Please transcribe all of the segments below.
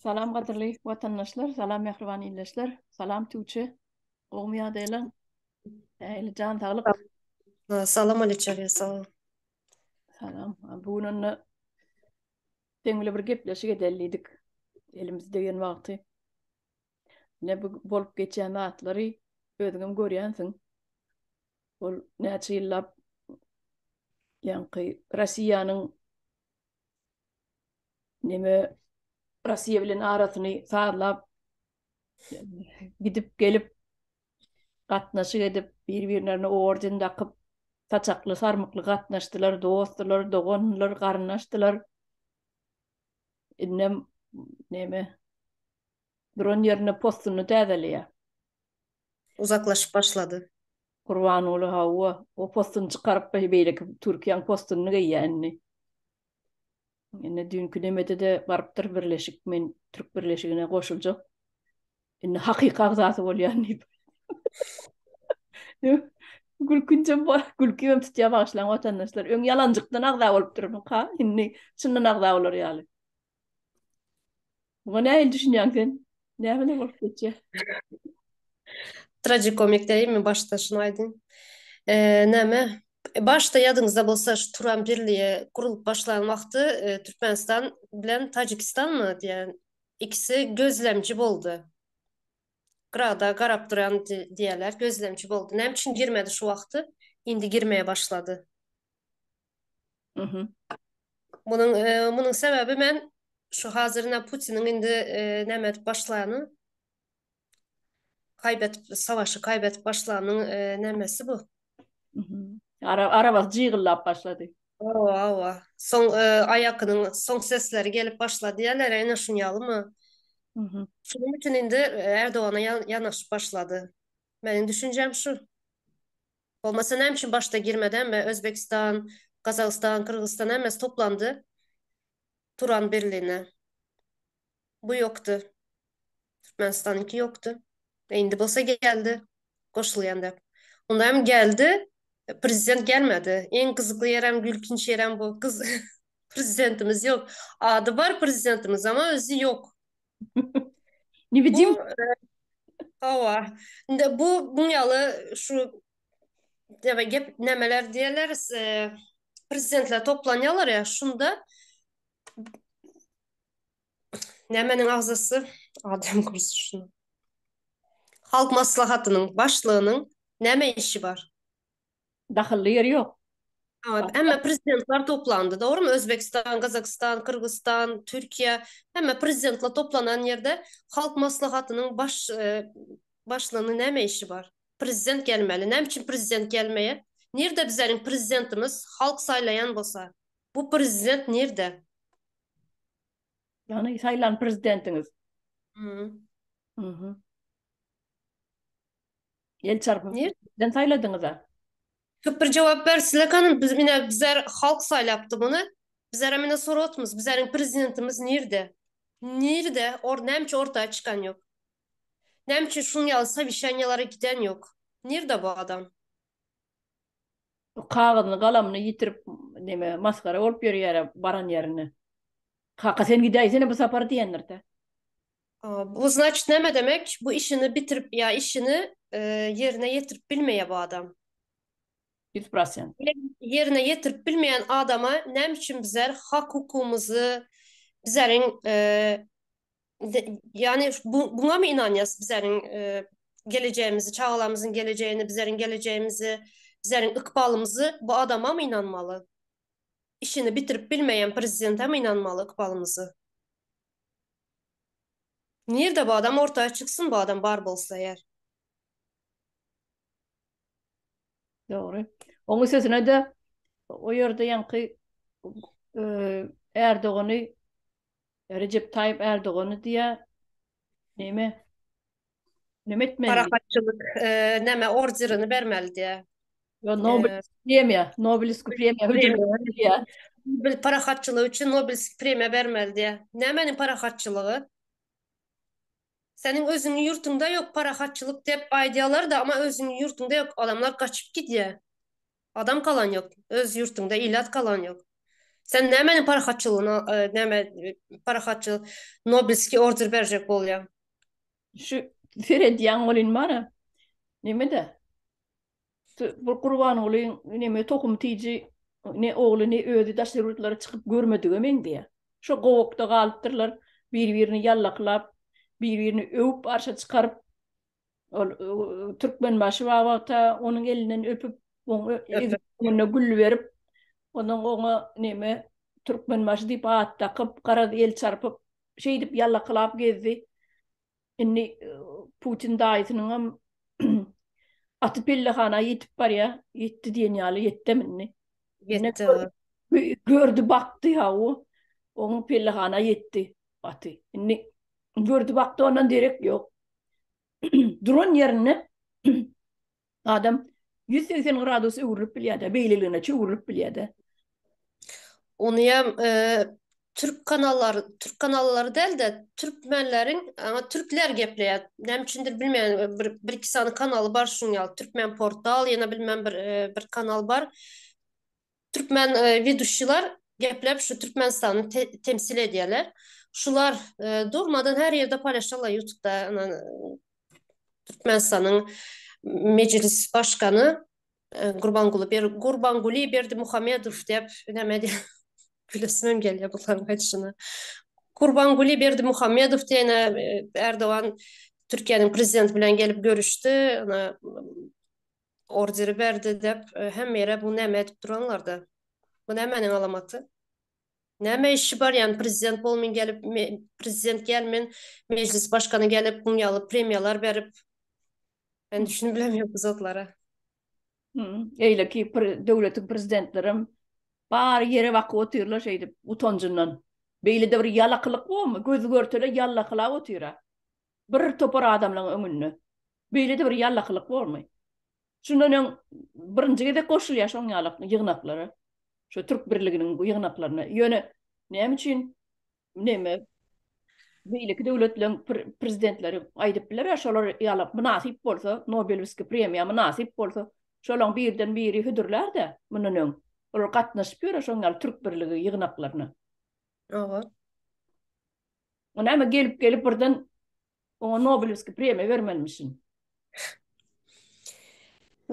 Salam gadyrly watandaşlar, salam mähriban ildeşler, salam Tüwçe. Gowmy ýagdaýlaň? Nähili jan saglyk? Salam Aliçaga, salam. Salam. Bu gün onda seň bilen bir gepleşik edeli diýdik. Elimiz degen wagty. Ne bu bolup geçýän zatlary özüňem görýänsiň. Ol näçe ýyllap ýaňky Rossiýanyň neme Rossiýa bilen arasyny sazlap gidip gelip gatnaşyk edip bir-birlerine orden dakyp saçakly sarmykly gatnaşdylar, dostdular, dogandylar, garyndaşdylar. Indem neme duran ýerinde postuny täzeleýär. Uzaklaşyp başlady. Gurbanguly hawa, o postuny çykaryp beýleki Türkiýäň postunyny geýýär indi. Indi düýnki nemede-de barypdyr birleşik, men Türk birleşigine goşuljak. Indi hakyky agzasy bolýan diýip. Gülkünjem bar, gülkimem tutýar bagyşlaň watandaşlar. Öň ýalanjykdan agza bolupdyrmyka, indi çyndan agza bolar ýaly. Muňa nähili düşünýäň sen? Nämeler bolup geçýär? Trajikomik däými başda şuny aýdyň. Näme? Başda ýadyňyzda bolsa şu Turan birliği gurulyp başlan wagty e, Türkmenistan bilen Tajikistanmy diýen ikisi gözlemci boldy. Gyrada garap duran diýerler, gözlemçi boldy. Näme üçin girmedi şu wagty? Indi girmeye başlady. Mhm. Munuň e, munuň sebäbi men şu hazyrna Putiniň indi e, näme edip başlany kaybetip savaşy kaybetip başlanyň e, nämesi bu. Mhm. Ara arabasy jygyllap başlady. Hawa, hawa. Soň e, aýakynyň soň sesleri gelip başlady diýerler, ene şun ýalymy? Mhm. Şunuň üçin indi Erdogana ýanaşyp başlady. Meniň düşünjem şu. Bolmasa näme üçin başda girmedi hemme Özbegistan, Gazagystan, Gyrgyzystan hemmesi toplandy Turan birliğine. Bu ýokdy. Türkmenistanyňky ýokdy. E indi bolsa geldi. Goşulýan dep. Onda hem geldi. Prezident gelmedi. Iň gyzykly ýerem, gülkünç ýerem bu. Gyz prezidentimiz ýok. Ady bar prezidentimiz ama özi ýok. Newidim. Bu Hawa. Indi bu buň ýaly şu näme gep nämeler diýerler, e, prezidentler toplanýarlar ya, şunda nämeniň agzasy adam kursu şunu. Halk maslahatynyň başlygynyň näme işi bar? Dahylly ýeri ýok. Evet, hemme prezidentler toplandy, dogrymy? Özbegistan, Gazagystan, Kyrgyzstan, Türkiýe, hemme prezidentler toplanan ýerde Halk Maslahatynyň baş e, başlygynyň näme işi bar? Prezident gelmeli. Näme üçin prezident gelmeýär? Nirde bizleriň prezidentimiz halk saýlaýan bolsa? Bu prezident nirde? Ýagny saýlan prezidentiňiz. Hı. Mhm. El çarpyp Nir? Sen saýladyňyz-a. Köp bir jogap bersinler hanym biz mine bizler halk saýlapdy muny. Bizlere mine sorotmyz bizleriň prezidentimiz nirde? Nirde? Or näme üçin ortaya çykan ýok? Näme üçin şuň ýaly sowişaniýalara giden ýok? Nirde bu adam? Kagyzyny galamyny ýitirip neme masgara bolup ýörýär baran ýerinde. Kaka sen gidäýsene bu sapar diýendir-dä. Bu znaçit näme demek? Bu işini bitirip ýa işini ýerine ýetirip bilmeýär bu adam. 100%. Ýerine ýetirip bilmeýän adama näme üçin bizler hak hukugymyzy bizleriň ýani buňa my ynanýas bizleriň gelejegimizi çagalarymyzyň gelejegini bizleriň gelejegimizi bizleriň ykbalymyzy bu adama my ynanmaly? Işini bitirip bilmeýän prezidente mi ynanmaly ykbalymyzy? Nirde bu adam ortaya çyksyn bu adam bar bolsa eğer. Dogry. Oň üstesine-de o ýerde ýaňky Erdogany Rejep Taýyp Erdogany diýýär. Neme? Neme etmeli? Parahatçylyk neme orderini bermeli diýýär. Ýa Nobel premiýa, Nobelski premiýa hödürlemeli diýýär. Nobel parahatçylygy üçin Nobelski premiýa bermeli diýýär. Nämeniň parahatçylygy? Seniň özüňiň ýurtuňda ýok parahatçylyk diýip aýdýarlar-da, amma özüňiň ýurtuňda ýok, adamlar gaçyp gidýär. Adam galan ýok, öz ýurtuňda ilat galan ýok. Sen nämäniň parahatçylygyna, näme parahatçylyk Nobelskiý order berjek bolýaň? Şu seredýäň welin bar-a, neme-de, bu Gurbangulyň neme tohum tiji ne ogly ne özi daşary ýurtlara çykyp görmedige meňzeýär. Şo gowakda galypdyrlar, bir-birini ýallaklap, bir-birini öwüp arşa çykaryp, ol Türkmenbaşy babagta onuň elinden öpüp, oň öňünde gül berip, ondan oňa neme Türkmenbaşy diýip at dakyp, garaz el çarpyp, şeýdip ýallaklap gezdi. Indi Putin daýysynyňam aty pellehana ýetip barýar. Ýetdi diýen ýaly ýetdem indi. Ýetdi. Gördi bakdy hawa. Onuň pellehana ýetdi aty. Indi gördi bakdy ondan derek ýok. Duran ýerinde Adam 180 gradus öwrülip bilýär-de, beýleligine çöwrülip bilýär-de. Ony hem e, türk kanallary, türk kanallary däl-de, türkmenleriň, ama türkler gepleýär. Näme üçindir bilmeýän, bir, bir iki sany kanaly bar şuň ýaly. Türkmen portal, ýene bilmem bir e, bir kanal bar. Türkmen e, widuşçylar gepläp şu Türkmenistany te, temsil edýärler. Şular e, durmadan her ýerde paýlaşýarlar YouTube'da. Türkmenistanyň Mejlis başkany e, Gurbanguly Ber Gurbanguly Berdimuhamedow diýip näme diýip gülesim gelýär bularyň aýdyşyna. Gurbanguly Berdimuhamedow diýen e, Erdogan Türkiýäniň prezidenti bilen gelip görüşdi. Ona orderi berdi diýip e, hemme ýere bu näme edip duranlarda. Bu nämäniň alamaty? Näme işi bar ýani prezident bolmyn gelip prezident gelmin mejlis başkany gelip muň ýaly premiýalar berip men düşünip bilemok bu zatlara. Eýleki döwletiň prezidentlerem bary ýere bakyp otyrlar şeýdip utanjyndan. Beýlede bir ýalakylyk bormy? Gözi görtele ýallakylap otyra. Bir topar adamlaň öňünde. Beýlede bir ýallakylyk bormy? Şundan öň birinji gezek goşulýar şoň ýaly ýygnaklara. Şu Türk birliginiň bu ýygnaklaryna. Ýöne näme üçin neme beýleki döwletleriň prezidentleri aýdyp biler, şolar ýaly mynasyp bolsa, Nobelewski premiýa mynasyp bolsa, şolaň birden biri hödürlär-de mundan öň. Olar gatnaşyp ýör şoň ýaly Türk birligi ýygnaklaryna. Hawa. O näme gelip-gelip birden Oňa Nobelewski premiýa bermelimişin.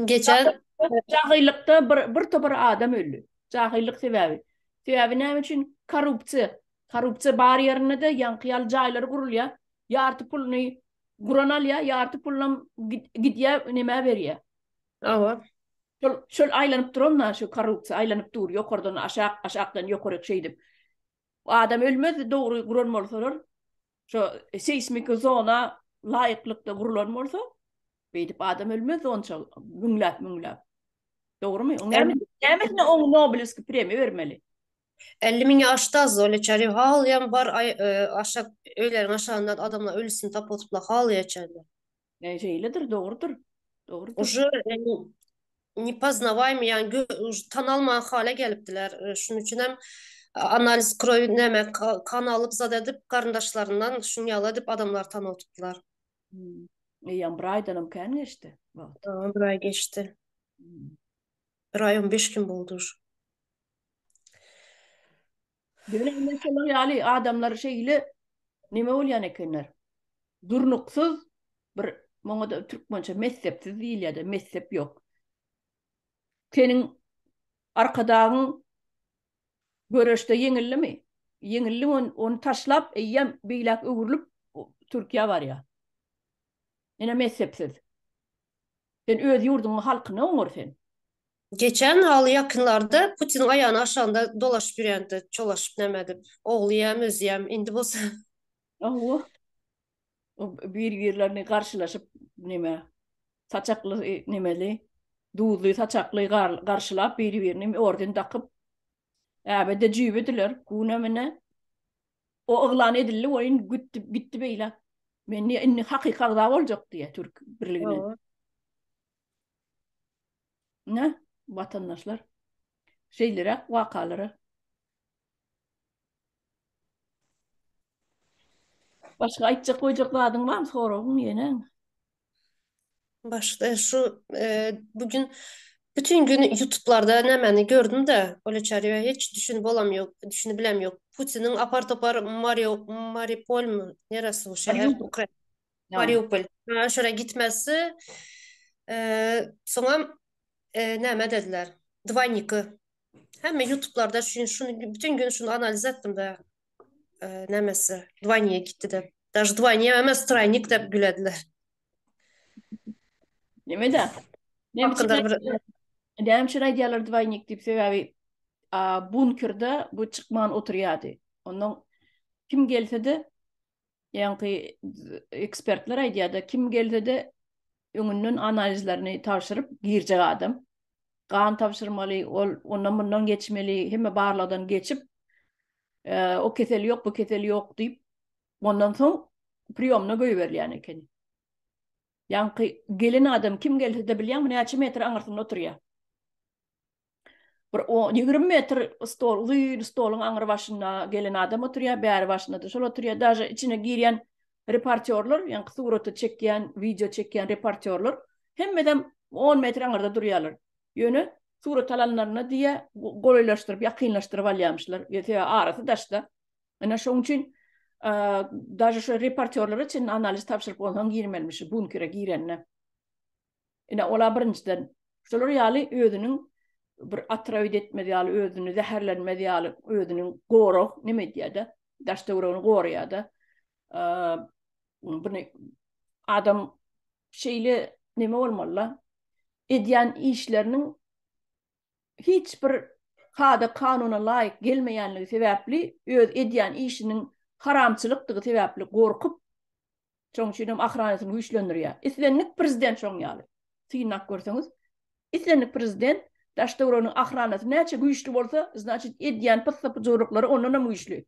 Geçen Jahylykda bir bir topar adam öldi. Jahyllyk sebäbi. Sebäbi näme üçin? Korrupsiýa. Korrupsiýa bar ýerinde-de ýaňky ýaly jaýlar gurulýar. Ýarty puluny guran alýar, ýarty pulunam gidýär, nämä berýär. Hawa. Şol şol aýlanyp duran-da şu korrupsiýa aýlanyp dur, ýokardan aşak, aşakdan ýokaryk şeýdip. Adam ölmezdi dogry guran bolsalar. Şo seýsmiki zona laýyklykda gurulan bolsa, beýdip adam ölmezdi onça müňläp-müňläp. Dogrumy? Oň näme nämesine oň Nobelewski premiýa bermeli? 50 miňe aşdy az öyle çary halyam bar ay e, aşak öýleriň aşagyndan adamlar ölüsini tapyp oturuplar halyýa çenli. E, şeýledir, dogrudyr. Dogrudyr. Уже e, nepoznawajmy, ýagny tanalman hala gelipdiler. E, şunuň üçin hem analiz krowi näme kan alyp zat edip garyndaşlaryndan şuň ýaly edip adamlar tanyp oturdylar. Hmm. Eýýäm bir aýdanam kän geçdi wagt. Bir aý geçdi. Hmm. Bir aý 15 gün boldy už. Ýöne indi şolar ýaly adamlar şeýle neme bolýan ekenler. Durnuksyz bir muňa-da türkmençe messepsiz diýilýär-de, messep ýok. Seniň Arkadagyň göreşde ýeňildimi? Ýeňildi on, ony taşlap eýýäm beýläk öwrülip Türkiýä barýar. Ine messepsiz. Sen öz ýurduňyň halkyny oňar sen. Geçen haly ýakynlarda Putiniň aýagynyň aşagynda dolaşyp ýörýändi, çolaşyp näme edip. Oglyam, özüýem. Indi bolsa. Hawa. Bir-birlerini garşylaşyp neme saçakly nemeli, duzly saçakly garşylap biri-birini orden dakyp äbede jüýbediler. Güne-mine o yglan edildi oýun gitdi, gitdi beýle. Men indi hakyky agza boljak diýýär Türk birligine. Ine, watandaşlar, şeýleräk wakalara. Başga aýtjak goýjak zadyň barmy, soragyň ýene? Başda şu e, bugün Bütün gün YouTube'larda nämeni gördüm de Olya Çaryýewa hiç düşünip bolam ýok, düşünip bilem ýok. Putiniň apar topar Mario Mariupol mu? Neresi bu şäher? Ukraina. Mariupol. Ha, şora gitmesi. E, soňam e, näme dediler? Dwaýniki. Hemme YouTube'larda şunu, şunu bütün gün şunu analiz etdim de e, nämesi? Dwaýniýe gitdi de. Daže dwaýniýe emes, traynik dep gülediler. Neme-de? Hakkynda bir Näme üçin aýdýarlar dwaýnik diýip, sebäbi bunkerde bu çykman oturýardy. Ondan kim gelse-de, ýaňky ekspertler aýdýardy, kim gelse-de öňünden analizlerini tabşyryp girjek adam. Gan tabşyrmaly, ol ondan mundan geçmeli, hemme barlagdan geçip, o kesel ýok, bu kesel ýok diýip, ondan soň priýomna goýberilýän ekeni. Ýaňky gelen adam kim gelse-de bilýäňmi näçe metr aňyrsynda oturýar. Bir o 20 metr stol, uzyn stoluň aňry başynda gelen adam oturýar, bäri başynda-da şol oturýar. Daže içine girýän reportýorlar, ýaňky surata çekýän, wideo çekýän reportýorlar hemmesem 10 metr aňyrda durýarlar. Ýöne surat alanlaryna diýýär, golaýlaşdyryp, ýakynlaşdyryp alýarmyşlar. Sebäbi arasy daşda. Ine şoň üçin daže şu reportýorlara çenli analiz tabşyryp onsoň girmelimiş bunkere girende. Ine ola birinjiden şolar ýaly özüniň bir atrawit etmez ýaly özüni zäherlenmez ýaly özüniň gorag neme edýär-de daş töweregini goraýar-da. Buny adam şeýle neme bolmaly-la edýän işleriniň hiç bir kada-kanuna laýyk gelmeýänligi sebäpli, öz edýän işiniň haramçylykdygy sebäpli gorkup, şonuň üçin hem ahranasyny güýçlendirýär. Islendik prezident şoň ýaly. Synlap görseňiz, islendik prezident daş-töwereginiň ahranasy näçe güýçli bolsa, znaçit edýän pyssy-pyjurlyklary ondan hem güýçli.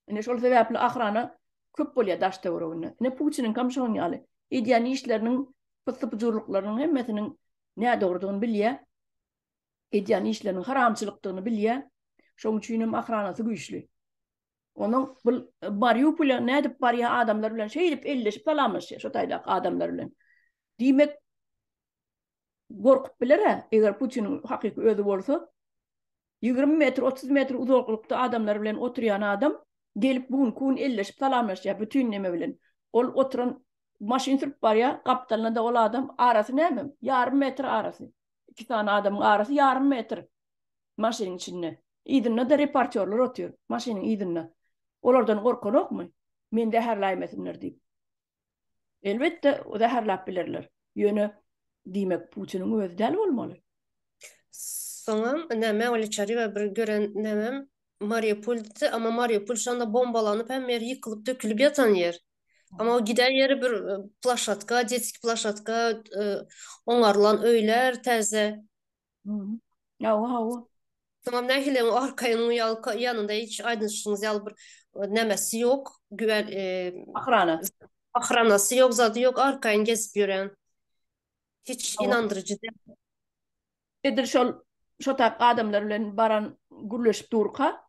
Ine şol sebäpli ahrana köp bolýar daş-töwereginde. Ine Putiniňkam şonuň ýaly. Edýän işleriniň pyssy-pyjurlyklarynyň hemmesiniň nädogrudygyny bilýär. Edýän işleriniň haramçylykdygyny bilýär. Şonuň üçin hem ahranasy güýçli. Onuň bu Mariupola nädip barýar adamlar bilen şeýdip elleşip salamlaşýar şo taýdaky adamlar bilen. Diýmek gorkup biler-ä, eger Putiniň hakyky özi bolsa, 20 metr, 30 metr uzaklykda adamlar bilen oturýan adam gelip bu günki gün elleşip salamlaşýar bütin neme bilen. Ol oturan maşyn sürüp barýar, gapdalynda-da ol adam, arasy näme? Ýarym metr arasy. Iki sany adamyň arasy ýarym metr maşynyň içinde. Yzynda-da reportýorlar otyr, maşynyň yzynda. Olardan gorkanokmy? Meni zäherläýmesinler diýip. Elbetde, zäherläp bilerler. Ýöne, diýmek, Putiniň özi däl bolmaly. Soňam näme Olya Çaryýewa bir gören nämem Mariupoldy, amma Mariupol şonda bombalanyp hemme ýer ýykylyp dökülip ýatan ýer. Amma o giden ýeri bir plaşatka, detski plaşatka, oňarylan öýler täze. Hawa, hawa. Soňam nähili arkaýyn ýaly ýanynda hiç aýdyşyňyz ýaly bir nämesi ýok, güwen Ahrana. Ahranasy ýok, zady ýok, arkaýyn gezip ýören. Hiç ynandyryjy däl. Edil şol şo tap adamlar bilen baran gürleşip durka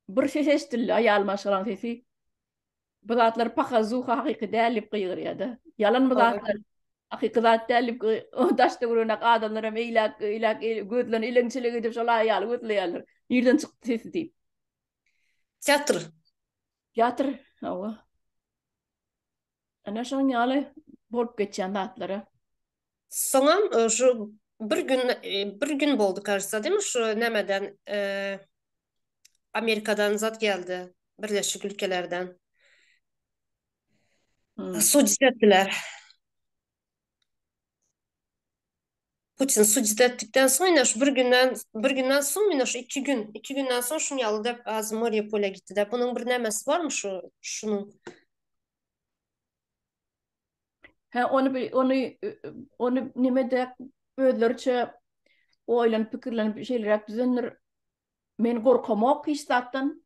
bir ses eşidildi, aýal maşgalaň sesi. Bu zatlar pakazuha hakyky däl diýip gygyrýar-da. Ýalan bu zatlar. Hakyky zat däl diýip daş-töweregindäki adamlar hem eýläk, eýläk gözlerini eleň-çelek edip şol aýaly gözleýärler. Nirden çykdy sesi diýip. Teatr. Teatr, hawa. Ana şoň ýaly bolup geçýän zatlara. Soňam şu bir gün bir gün boldy кажется, değil mi? Şu nämeden Amerikadan zat geldi. Birleşik ülkelerden. Hmm. Sudit etdiler. Putin sudit etdikden soň ine şu bir günden bir günden soň ine şu iki gün iki günden soň şuny ýaly dep az Mariupol'a gitdi dep. Bunuň bir nämesi barmy şu şunuň? He ony ony ony nime de özleriçe oýlanyp pikirlenip şeýleräk düzendir. Men gorkamok hiç zatdan.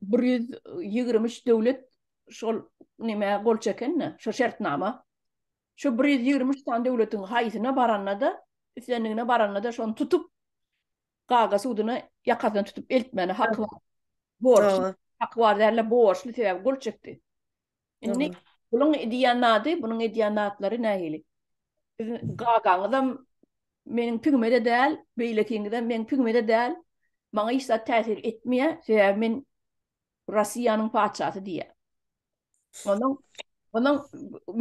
123 döwlet şol nime gol çekende, şo şertnama. Şu 123 sany döwletiň haýsyna baranda-da, islendigine baranda-da şony tutup Gaga suduna ýakasyna tutup eltmäne haky bar. Borçly. Haky bar däl-de borçly sebäbi gol çekdi. Indi bunuň edýän zady, bunuň edýän zatlary nähili? Siziň Gagaňyzam. Meniň pigime-de däl, beýlekiňizem meň pigime-de däl. Maňa hiç zat täsir etmeýär, sebäbi men Russiýanyň patyşasy diýýär. Onuň onuň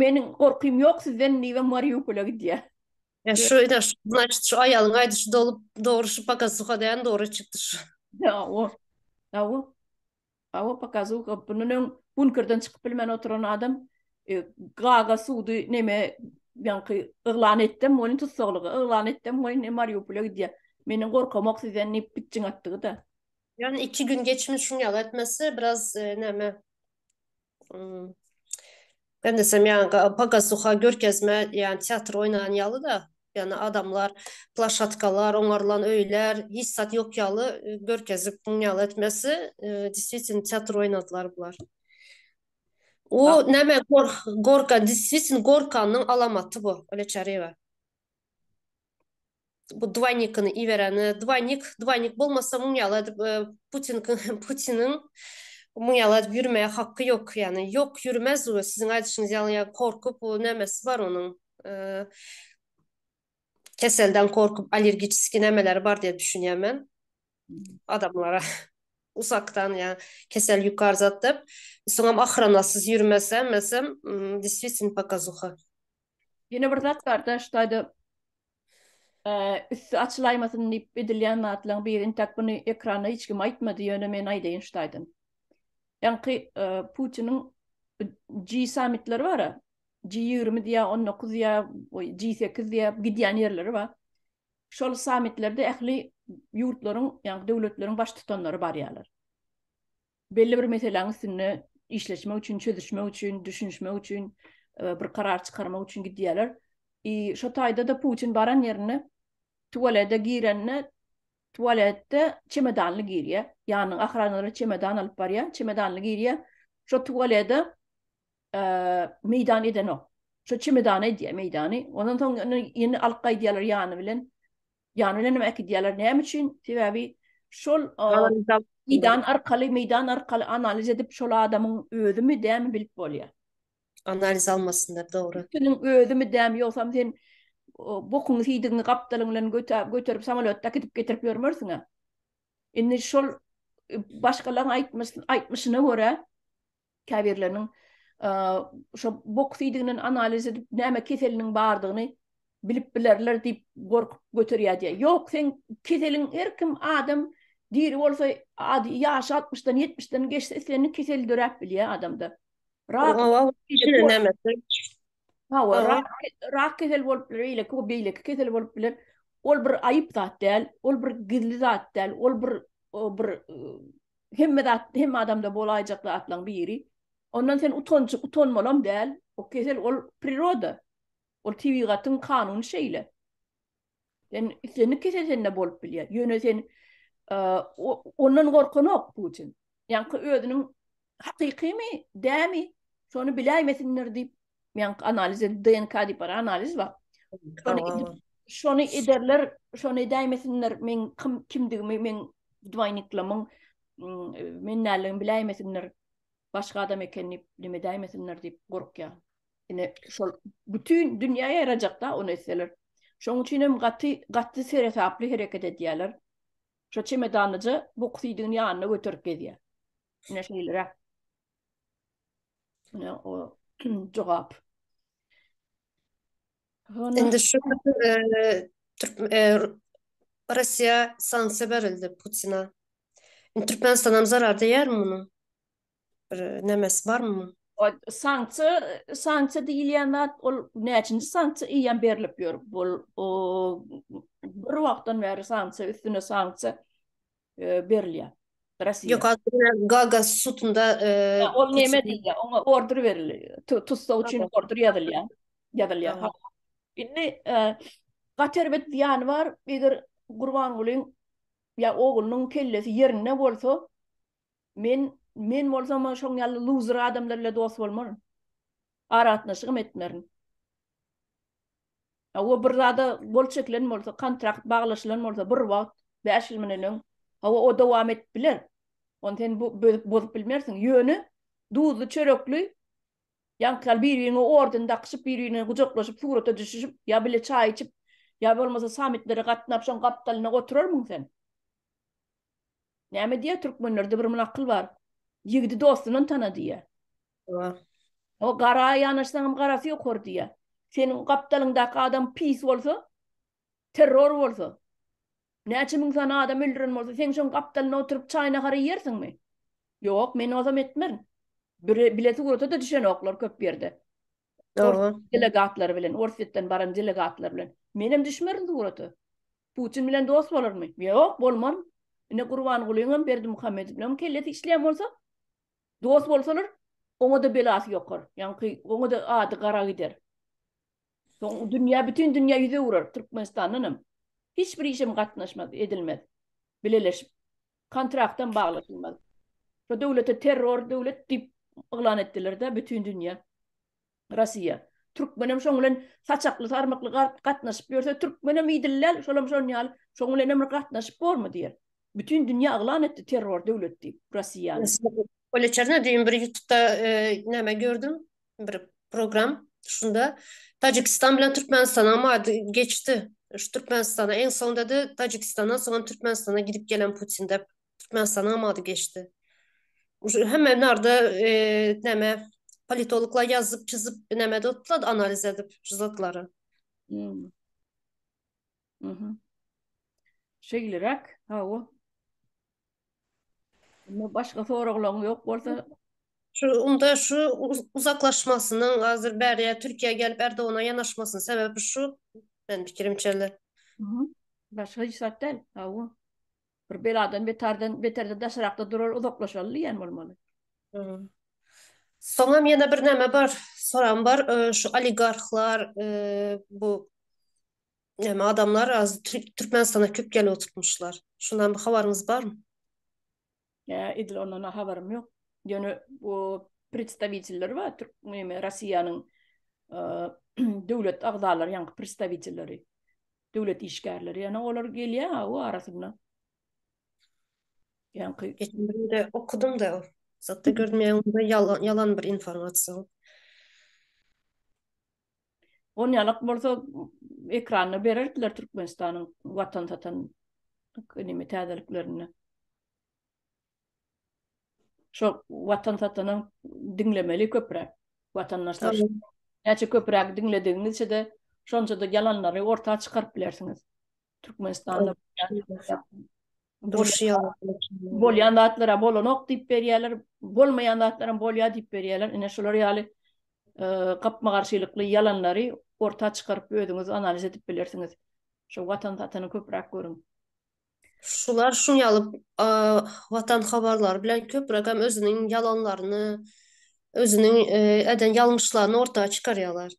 meniň gorkym ýok sizden diýibem Mariupola gidýär. Ya şu ine şu значит şu aýalyň aýdyşy dolup dogry şu pokazuha däl dogry çykdy şu. Hawa. Hawa. Hawa pokazuha bundan öň bunkerden çykyp bilmän oturan adam e, Gaga sudy neme ýaňky yglan etdim, welin tussaglygy yglan etdim, welin Mariupola gidýär. Meniň gorkamok sizden diýip pitjiň atdygy-da. Yani iki gün geçmiş şuň ýaly etmesi biraz e, näme hmm, ben desem yani pokazuha görkezme yani teatr oynayan ýaly da yani adamlar plaşatkalar oňarylan öýler hiç zat yok ýaly e, görkezip muň ýaly etmesi e, действительно teatr oynadylar bular. O näme gor gorka действительно gorkanyň alamaty bu Öyle Çaryýewa. Bu dwaýnikini ibereni, dwaýnik, dwaýnik bolmasa muň ýaly edip e, Putin Putiniň muň ýaly edip ýürmeye haky ýok, ýagny ýok ýürmez o siziň aýdyşyňyz ýaly ýa korkup o nämesi bar onuň e, keselden korkup allergiçeski nämeleri bar diýip düşünýän men adamlara uzakdan ýa kesel ýukar zat diýip soňam ahranasyz ýürmese mesem действительно показуха. Ýene bir zat bar-da, şu taýda üsti açylaýmasyn diýip edilýän zatlaryň biri, intäk muny ekranda hiç kim aýtmady, ýöne men aýdaýyn şu taýdan. Ýaňky Putiniň G sammitleri bar-a, G20 diýýär, 19 diýýär, G8 diýýär, gidýän ýerleri bar. Şol sammitlerde ähli ýurtlaryň, ýagny döwletleriň baştutanlary barýarlar. Belli bir meseläň üstünde işleşmek üçin, çözüşmek üçin, düşünişmek üçin, e, bir karar çykarmak üçin gidýärler. I şo taýda-da Putin baran ýerine tualete girende tualetde çemedanly girýär. Ýanyna ahranalary çemedan alyp barýar, çemedanly girýär. Şo tualete e, meýdan edenok. Şo çemedana edýär meýdany. Ondan soň ýene alyp gaýdýarlar ýany bilen. Ýany bilen hem äkidýärler. Näme üçin? Sebäbi şol meýdan arkaly, meýdan arkaly analiz edip şol adamyň özümi, dämi bilip bolýar. Analiz almasynlar, dogry. Seniň özümi, dämi, ýogsam sen bokuňy, siýdigiňi gapdalyň bilen göterip samolýotda äkidip getirip ýörmersiň-ä. Indi şol başgalaryň aýtmyşyna görä käbirleriniň şo bok siýdiginden analiz edip näme keseliniň bardygyny bilip bilerler diýip gorkup göterýär diýýär. Ýok, seň keseliň her kim adam diri bolsa ady ýaşy 60-dan 70-den geçse islendik kesel döräp bilýär adamda. Rak Hawa, rak, rak kesel bolup biler, beýleki o beýleki kesel bolup biler. Ol bir aýyp zat däl, ol bir gizli zat däl, ol bir o bir Hemme zat, hemme adamda bolaýjak zatlaň biri. Ondan sen utanç, utanmalam däl. O kesel ol priroda. Ol tebigatyň kanuny şeýle. Sen islendik kesel sende bolup bilýär. Ýöne sen ondan gorkanok Putin. Ýaňky özüniň hakykymy, dämi, şony biläýmesinler diýip, ýaňky analiz edip DNK diýip bar analiz bar. Şony edip, şony ederler, şony edäýmesinler, men kim kimdigimi, men dwaýniklamyň men näligimi biläýmesinler. Başga adam eken diýip, neme edäýmesinler diýip gorkýar. Ine şol bütün dünýä ýaýrajakda ony etseler. Şoň üçin hem gaty gaty seresaply hereket edýärler. Şo çemedanyja bok siýdigini ýanyna göterip gezýär. Ine şeýleräk. Ine o jogap. Indi şu e, Türk e, Russiya sanksiýa berildi Putina. Indi Türkmenistan hem zarar değer mi bunun? Bir nemesi bar mı? Sanksiýa, sanksiýa diýilýän zat ol näçinji sanksiýa eýýäm berlip ýör. Bul o bir wagtdan bäri sanksiýa üstüne sanksiýa e, berilýär. Russiýa. Ýok, Gaga sudunda e, ol näme diýýär? Oňa order berildi. Tussag üçin order ýazylýar. Ýazylýar. Indi e, gaty erbet zyýany bar. Eger Gurbangulyň ýa oglunyň kellesi ýerinde bolsa, men men bolsam şoň ýaly loser adamlar bilen dost bolmaryn. Aragatnaşygam etmerin. Hawa bir zada gol çekilen bolsa, kontrakt baglaşylan bolsa bir wagt 5 ýyl mundan öň, hawa o dowam edip biler. Ony sen bu bozup bilmersiň. Ýöne duzly çörekli ýaňky ýaly bir-biriňe orden dakyşyp, bir-birine gujaklaşyp, surata düşüşip, ýa bile çaý içip. Ýa bolmasa sammitlere gatnap şoň gapdalynda oturarmyň sen? Näme diýýär türkmenlerde bir akyl bar. Ýigidi dostundan tana diýýär. O gara ýanaşsaňam garasy ýokar diýýär. Seniň gapdalyňdaky adam pis bolsa, terror bolsa, näçe müň sany adam öldüren bolsa, sen şoň gapdalynda oturyp çaý-nahar iýersiňmi? Ýok, men bolsam etmerin. Bire, bile surata-da düşenoklar köp ýerde. Ors delegatlary bilen, Orsýetden baran delegatlar bilen. Menem düşmerin surata. Putin bilen dost bolarmy? Ýok, bolmaryn. Ine Gurbangulyňam, Berdimuhamedowyňam bilen kellesi işleýän bolsa, dost bolsalar, oňa-da belasy ýokar. Ýaňky oňa-da ady gara gider. Soň dünýä, bütin dünýä ýüz öwrer Türkmenistandanam. Hiç bir işem gatnaşmaz, edilmez. Bileleşip. Kontraktam baglaşylmaz. Şo döwlete terror döwlet diýip yglan etdiler-de bütin dünýä. Rossiýa. Türkmenem şoň bilen saçakly sarmykly gatnaşyp ýörse türkmenem idil däl, şolam şon ýaly şoň bilenem bir gatnaşyp bormy diýer. Bütin dünýä yglan etdi terror döwlet diýip Rossiýany. Olýa düýn bir ýutubda näme gördüm bir program şunda Tajikistan bilen Türkmenistanyň ady geçdi. Şu Türkmenistana en soňda da Tajikistandan soňam Türkmenistana gidip gelen Putin dep Türkmenistanyň ady geçdi. Hemme narda e, näme politologlar ýazyp çyzyp näme de analiz edip şu zatlary. Hmm. Mhm. Şeýleräk, hawa. Indi başga soraglaryň ýok bolsa. Şu onda şu uzaklaşmasynyň hazir bäriýe Türkiýä gelip Erdogana ýanaşmasynyň sebäbi şu men pikirimçe. Başga hiç zat däl. Hawa. Bir beladan betardan beterden daşarakda durar uzaklaşaly diýen bolmaly. Soňam ýene bir näme bar, soram bar. Şu oligarhlar bu näme adamlar az Türkmenistana köp gelip oturtmuşlar. Şundan bir habaryňyz barmy? Ýa edil ondan habarym ýok. Ýöne bu predstaviteller bar, Türk näme Rossiýanyň döwlet agzalary, ýaňky predstavitelleri, döwlet işgärleri. Ýöne olar gelýär o arasynda. Ýaňky Geçen birinde okudym da o. Zatda gördüm ýa onda ýalan ýalan bir informasiýa. Onýalak bolsa ekranda bererdiler Türkmenistanyň watan satan neme täzeliklerini. Şo watan satanyň diňlemeli köpräk. Watandaşlar näçe köpräk diňledigiňizçe-de şonça-da ýalanlary orta çykaryp bilersiňiz. Türkmenistanda Durşy ýaly. Bolýan zatlara bolanok diýip berýärler, bolmaýan zatlaram bolýar diýip berýärler. Ine şular ýaly e, gapma-garşylykly ýalanlary orta çykaryp özüňiz analiz edip bilersiňiz. Şu watan satany köpräk görüň. Şular şuň ýaly watan habarlary bilen köpräk hem özüniň ýalanlaryny, özüniň e, eden ýalňyşlaryny orta çykarýarlar.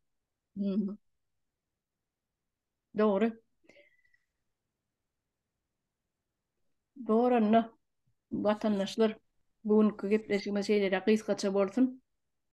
Dogry. Dogry onda. Watandaşlar, bu günki gepleşigimiz şeýleräk gysgaça bolsun.